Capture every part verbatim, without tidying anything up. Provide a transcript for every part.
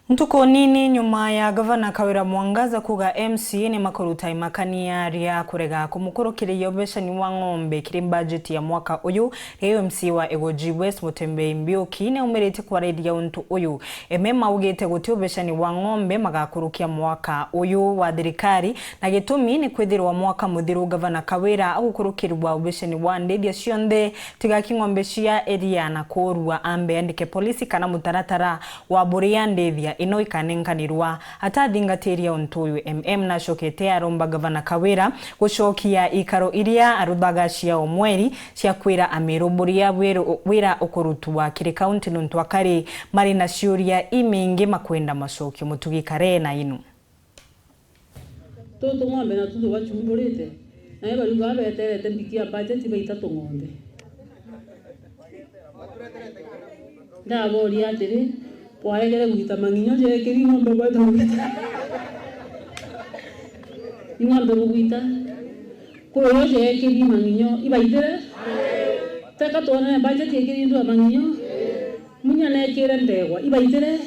Ntuku nini nyuma ya Gavana Kawira Mwangaza kuuga M C A ni makuruta imakania ria kurega kumukurukiria ubecani wa ng'ombe kiri mbajeti ya mwaka uyu, riu M C A wa Igoji West Mutembei Mbiuki ni aumiritie kwariria untu uyu. M M augite guti ubecani wa ng'ombe magakurukia mwaka uyu wa thirikari, na gitumi ni kwithirwa mwaka muthiru Gavana Kawira agukurukirwa ubecani wa ndithia cionthe, tiga ki ng'ombe cia iria na kuurua, ambe andike polisi kana mutaratara wa buria ndithia ino ikanenkanirwa. Atathingatiria untu uyu, M M nacokete aromba Gavana Kawira gucokia ikaro iria aruthaga cia o mweri cia kwira Amiru buria wiru-, wira ukurutwa kiri kaunti, nontu akari mari na ciuria imingi makwenda macokio. Mutugi Kare na inu. Tutu ng'ombe natu tubachumburite, na ibarigwa beterete mbiki ya budget baita tung'ombe. Ndaboria atiri, "Bwaegere gwita mang'inyo jeekiri ng'ombe bweta bugwita? Ni ng'ombe bugwita? Kuri uyo jeekiri mang'inyo ibaitire? Teka twonere budget ikirindwa mang'inyo?" Munya neekire ndegwa, ibaitire?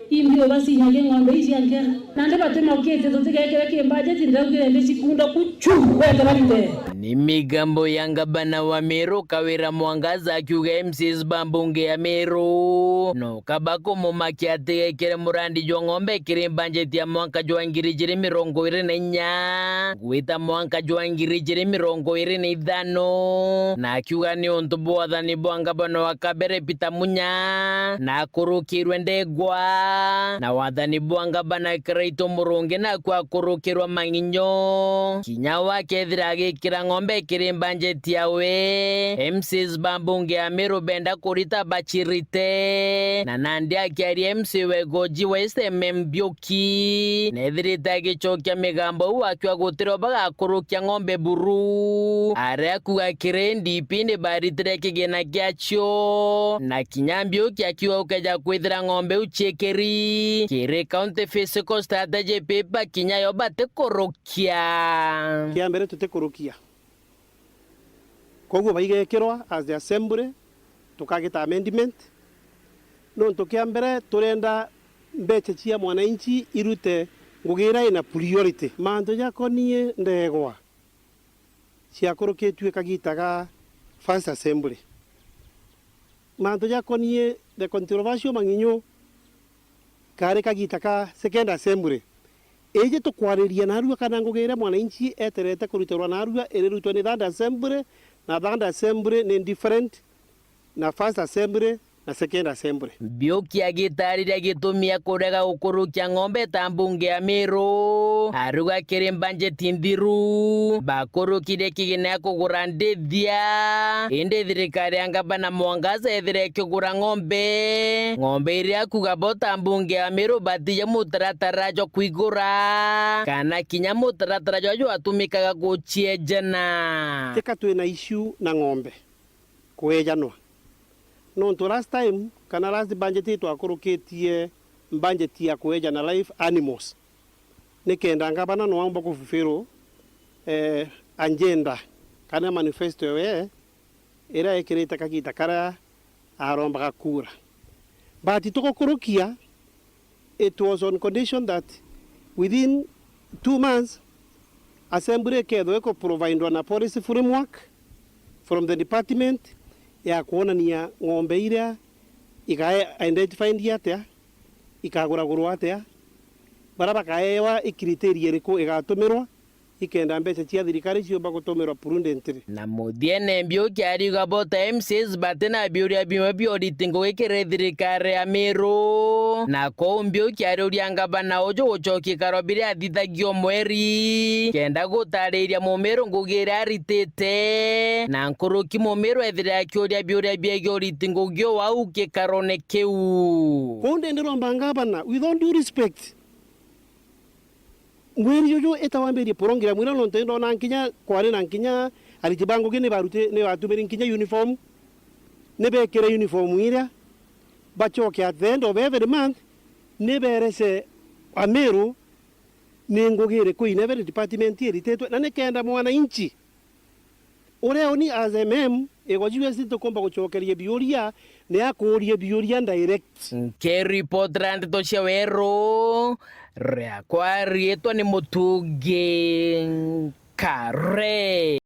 Imbi ubacinyagia ng'ombe ici ankia? Nandi batimokitie tutigekire ki budget, ndaugire ndi cikunda ku chu, wete barite. Ni migambo ya ngabana wa Meru Kawira Mwangaza akiuga M C As ba mbunge ya Meru no kaba kumumakia atigekire murandi jwa ng'ombe kiri budget ya mwanka jwa ngiri ijiri mirongo iri na inya gwita mwanka jwa ngiri ijiri mirongo iri na ithano, na akiuga ni untu bwa wathani bwa ngabana wa kabere Peter Munya na akurukirwe ndegwa, na wathani bwa ngabana Kiraitu Murungi naku akurukirwa mang'inyo. Kinya we akethira agikira ng'ombe kiri mbanjeti yawe, M Cs ba mbunge ya Meru benda kurita bachirite, na nandi akiaria M C wa Igoji West M M Mbiuki nethirite agicokia migambo iu akiuga gutiro bagakurukia ng'ombe buru, aria akuuga kiri N D P ni baritire kigina giacio, na kinya Mbiuki akiuga gukeja kwithira ng'ombe iu ciikiri kiri County Fiscal Strategy Paper kinya yo batikurukia. Kia mbere tutikurukia. Koguo baigekirwa as the assembly, tukagita amendment. Nontu kia mbere turenda mbecha cia mwananchi irute ngugi iria ina priority. Mantu jakonie ndegwa ciakurukitue kagita ga first assembly. Mantu jakonie the controversial mang'inyu kari kagita ka second assembly. Iji tukwariria narua kana ngugi iria mwananchi eterete kurutirwa narua irirutwa ni third assembly, na third assembly ni different na first assembly na second assembly. Mbiuki agitariria gitumi akurega gukurukia ng'ombe ta mbunge ya Meru, aruga kiri mbanjeti nthiru bakurukirie kigina ya kugura ndithia, indi thirikari ya ngabana Mwangaza ethire ikigura ng'ombe, ng'ombe iria akuuga bo ta mbunge ya Meru batiji mutaratara jwa kwigura, kana kinya mutaratara jwa jwatumikaga guciejana. Tika twina issue na ng'ombe kuejanwa. Nontu last time, kana last budget itwakurukitie budget ya kueja na live animals. Nikenda ngabana no aumba ku fulfill, eh, agenda kana manifesto yawe iria ekirite kagita karia arombaga kura. But tugukurukia, it was on condition that within two months, assembly ikethwa ikuprovidwa na policy framework from the department ya kwonania ng'ombe iria ikae identified atia, ikaguragurwa atia, baria bakaewa i criteria iriku igatumirwa, ikenda mbeca cia thirikari ciumba gutumirwa prudently. Na muthiene Mbiuki ariuga bo ta M Cs bati na biuria bimwe bia uriti ngugi kiri thirikari ya Meru. Na kou Mbiuki ariuria ngavana uju gucokia ikaro biria athithagia o mweri, kenda gutariria Mumiru ngugi iria aritite, na nkuruki Mumiru ethire akiuria biuria biegie uriti ngugi o au gikarone kiu. Kou ndi ndiromba ngavana, with all due respect, mweri juju itawambirie program iria, nontu indona nkinya kwari na nkinya ariti ba ngugi ni baruti-, ni batumiri nkinya uniform, ni bekire uniform iria, bacoke at the end of every month, ni berece Amiru ni ngugi iriku in every department irititwe, na nikenda mwananchi Uria uni as M M, igo G S T tukumba gucokeria biuria, ni akuurie biuria direct. Nkiripotera ndeto cia weru, riakwa riitwa ni Mutungi Nkare.